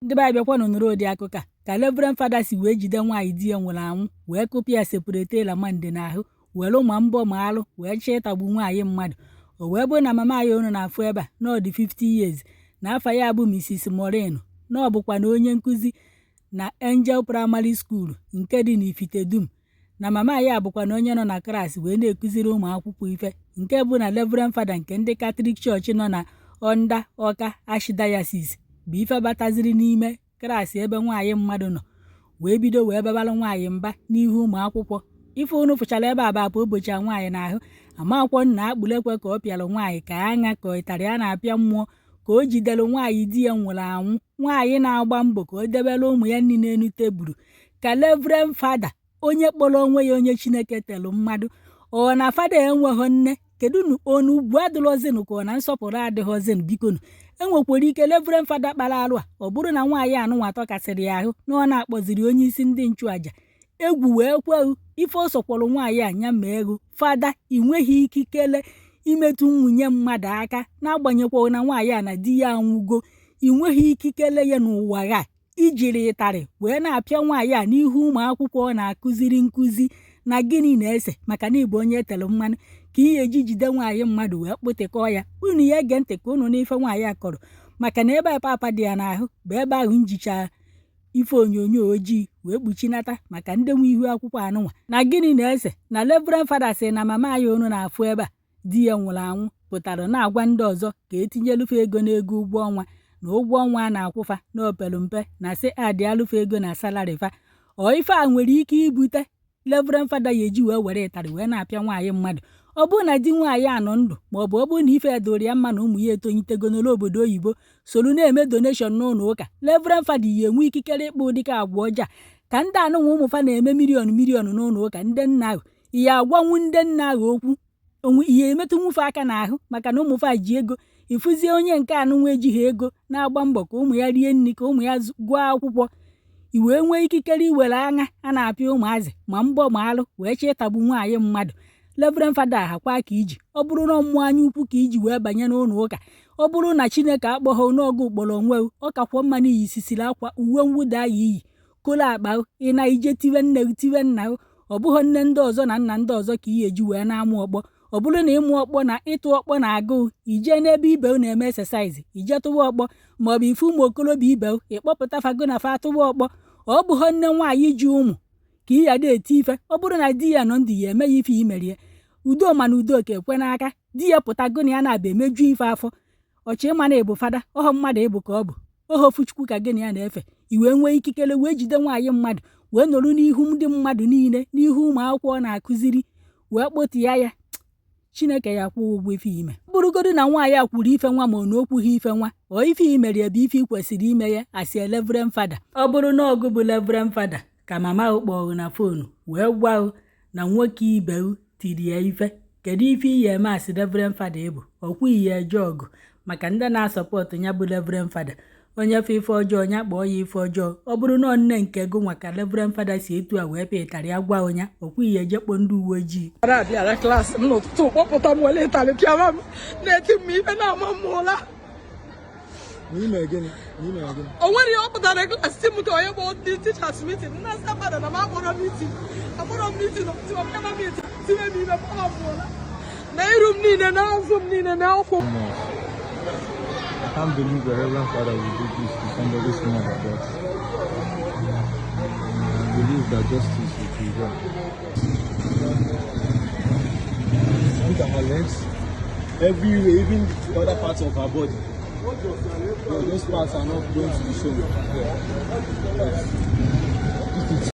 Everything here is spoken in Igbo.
Ndị be anyị, bịakwanụ nụrụ ụdị akụkọ a ka Reverend Fada si wee jide nwaanyị di ya nwụrụ anwụ, wee kụpịa ya separate lamande n'ahụ, were ma mbọ ma alụ wee chọọ ịtagbu nwaanyị mmadụ. O wee bụrụ na mama anyị unu na-afụ ebe a na ọ dị 50 years, na afa ya bụ Mrs. Maureen, na ọ bụkwa na onye nkụzi na Angel Primary School nke dị n'Ifitedum. Na mama ya bụkwa na onye nọ na klaasị wee na-ekụziri ụmụ akwụkwọ ife, nke bụ na Reverend Fada nke ndị Catholic Church nọ na Onda Ọka Archdiocese bụ ife bataziri n'ime klaasị ebe nwaanyị mmadụ nọ, wee bido wee babara nwaanyị mba n'ihu ụmụ akwụkwọ. Ife unu fụchara ebe a bụ apa ụbọchị a nwaanyị n'ahụ amakwọ nna akpụlekwe ka ọ pịara nwaanyị, ka aṅa ka ịtarị a na-apịa mmụọ ka o jidere nwaanyị di ya nwụrụ anwụ, nwaanyị na-agba mbọ ka o debere ụmụ ya nri n'elu tebụl. Ka Reverend Fada, onye kpọrọ onwe ya onye Chineke telụ mmadụ, ọ na fada enweghị nne? Kedu nu onu ugwu adịrọzinụ ka ọ na nsọpụrụ adịghọzinụ? Bikonu, enwekwara ike Reverend Fada kpara arụ a, ọ bụrụ na nwaanyị anụnwa tọkasịrị ya ahụ na ọ na-akpọziri onye isi ndị nchụaja, egwu wee kweghụ ife ọ sọkwọrọ nwaanyị anya ma ego. Fada, ị nweghị ikikere imetụ nwunye mmadụ aka, n'agbanyeghị na nwaanyị a na di ya anwụgo. Ị nweghị ikikere ya n'ụwa gha ijiri ịtarị wee na-apịa nwaanyị a n'ihu ụmụ akwụkwọ ọ na-akụziri nkụzi. Na gịnị na-ese maka na ịbụ onye etere mmanụ ka ị eji jide nwaanyị mmadụ wee kpụtịkọọ ya? Unu ya ege ntị ka unu n'ife nwaanyị a kọrọ, maka na ebe a papa dị ya n'ahụ bụ ebe ahụ njicha ife onyonyo ojii wee kpuchinata maka ndị nwe ihu akwụkwọ anụnwa. Na gịnị na-ese na Reverend Fada sị na mama ya unu na-afụ ebe a di ya nwụrụ anwụ pụtara na-agwa ndị ọzọ ka etinyelufe ego n'ego ụgwọ ọnwa, na ụgwọ ọnwa a na-akwụfa na opelu mpe, na sị adị alụfe ego na salary fa. Ọ ife a nwere ike ibute Reverend Fada ya eji wee were ịtarị wee na-apịa nwaanyị mmadụ. Ọ bụrụ na di nwaanyị anọ ndụ, ma ọ bụ ọ bụrụ na ife doro ya mma na ụmụ ya etonyitego n'ụlọ obodo oyibo, soro na-eme donation n'ụlọ ụka, Reverend Fada ya enwe ikikere ịkpa ụdịka agwa ọjọọ ka ndị anụnwa ụmụ fa na-eme million million n'ụlọ ụka? Ndị nna ahụ ya agwanwu ndị nna ahụ okwu onwe ihe emetụ nwufe aka n'ahụ maka na ụmụ fa ji ego. Ịfụzie onye nke anụnwa ejighị ego na-agba mbọ ka ụmụ ya rie nri, ka ụmụ ya gụọ akwụkwọ, i wee nwee ikikere iwere aṅa a na-apịa ụmụazị ma mbọ ma alụ wee chọọ ịtagbu nwaanyị mmadụ. Reverend Fada, hakwa ka iji ọ bụrụ na mmụọ anya ukwu ka iji wee banye n'ụlọ ụka, ọ bụrụ na Chineke akpọghọ n'ọgụ ụkpọrọ onwe, ọ kakwọ mma n'iyi sisiri akwa uwe mwụda ya iyi kolo akpa ị na ije tiwe nne gị, tiwe nna gị. Ọ bụghị nne ndị ọzọ na nna ndị ọzọ ka ị eji wee na-amụ ọkpọ. Ọ bụrụ na ịmụ ọkpọ na ịtụ ọkpọ na agụụ, ijee n'ebe ibe na-eme exercise ije tụwa ọkpọ, maọbụ ife ụmụ okorobịa ibe ịkpọpụta fago na fa atụwa ọkpọ. Ọ bụghị nne nwaanyị ji ụmụ ka ị ya na-eti ife. Ọ bụrụ na di ya nọ ndụ, ya eme ya ife imerie udo, mana udo ka ekwe n'aka di ya pụtago na ya na-abịa emeju ife afọ ọchị. Ịma na ịbụ fada ọhọ mmadụ ịbụ ka ọ bụ ohe ofu Chukwu ka gị na ya na-efe, i wee nwee ikikere wee jide nwaanyị mmadụ wee nọrọ n'ihu ndị mmadụ niile, n'ihu ụmụ akwụkwọ ọ na-akụziri, wee kpụtịa ya. Chineke ya kwụọ ụgwọ ife ime. Bụrụgodu na nwaanyị a kwuru ife nwa, ma ọ na okwughị ife nwa, ọ ife imere ebe ife ị kwesịrị ime ya asị Reverend Fada. Ọ bụrụ na ọgụ bụ Reverend Fada ka mama ahụ kpọrọ na phone wee gwa na nwoke ibe tiri ya ife, kedu ife iyi eme asị Reverend Fada ịbụ ọkwa iyi eje ọgụ? Maka ndị na-asupport ya bụ Reverend Fada, onye fe ife ọjọọ ya kpọọ ya ife ọjọọ. Ọ bụrụ na nne nke gụ nwa ka Reverend Fada si etu a wee pịtarị ya gwa onye ọkwa iyi ejekpọ ndị uwe ojii. Abịara klaasị m n'ụtụtụ, kpọpụta m, were ịtarị pịawa m, na-eti m ife na-ama m ụra. N'ime gịnị? N'ime gịnị? O nwere ihe ọ pụtara klaasị si m ka onye kpọọ ndị teachers meeting na nsa fada na m akpọrọ meeting, akpọrọ meeting, ọpịama meeting, tinye m ime, kpọọ m ụra na iru m niile, na azụ m niile, na ụkwụ. I can't believe the Reverend Father will do this to somebody's mother, but I believe that justice will prevail. Look at her legs, everywhere, even the other parts of her body. But those parts are not going to be shown here. Yes.